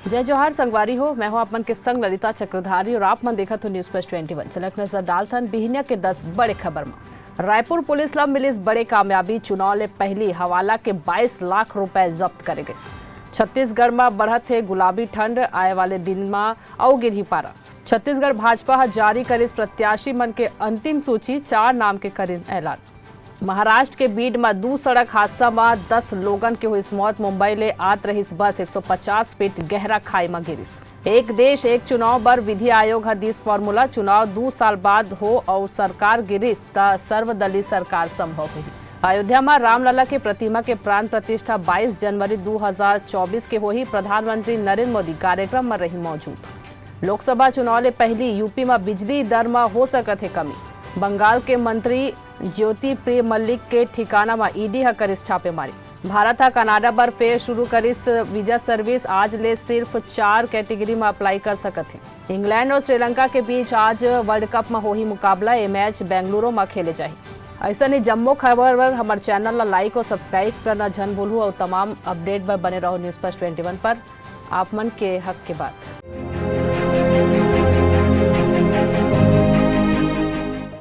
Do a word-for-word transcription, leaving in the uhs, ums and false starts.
जय जोहार संगवारी हो, मैं हूं आप मन के संग ललिता चक्रधारी और आप मन देखत हो News Flash twenty one। चलक नजर डालथन बिहनिया के दस बड़े खबर म। रायपुर पुलिस ला मिलिस बड़े कामयाबी, चुनाव ले पहली हवाला के बाईस लाख रुपए जब्त करे गए। छत्तीसगढ़ म बढ़त हे गुलाबी ठंड, आए वाले दिन म अउ गिरही पारा। छत्तीसगढ़ भाजपा ह जारी करिस प्रत्याशी मन के अंतिम सूची, चार नाम के करिन ऐलान। महाराष्ट्र के बीड म दू सड़क हादसा म दस लोगन के होइस मौत, मुंबई ले आत रहिस बस एक सौ पचास फीट गहरा खाई म गिरिस। एक देश एक चुनाव बर विधि आयोग ह दिस formula, चुनाव दू साल बाद हो अउ सरकार गिरिस त सर्वदलीय सरकार संभव होही। अयोध्या म रामलला के प्रतिमा के प्राण प्रतिष्ठा बाईस जनवरी दू हजार चौबीस के होही, प्रधानमंत्री नरेंद्र मोदी कार्यक्रम म रही मौजूद। लोकसभा चुनाव ले पहली यूपी म बिजली दर म हो सकत हे कमी। बंगाल के मंत्री ज्योति प्रिय मल्लिक के ठिकाना म ईडी ह करिस छापेमारी। भारत ह कनाडा बर फेर शुरू करिस वीजा सर्विस, आज ले सिर्फ चार कैटेगरी म अप्लाई कर सकत हे। इंग्लैंड और श्रीलंका के बीच आज वर्ल्ड कप म होही मुकाबला, ये मैच बेंगलुरु म खेले जाही। अइसन ही जम्मो खबर बर हमर चैनल ला लाइक और सब्सक्राइब करना झन भूलहू और तमाम अपडेट बर बने रहो News Flash twenty one पर। आप मन के हक के बात।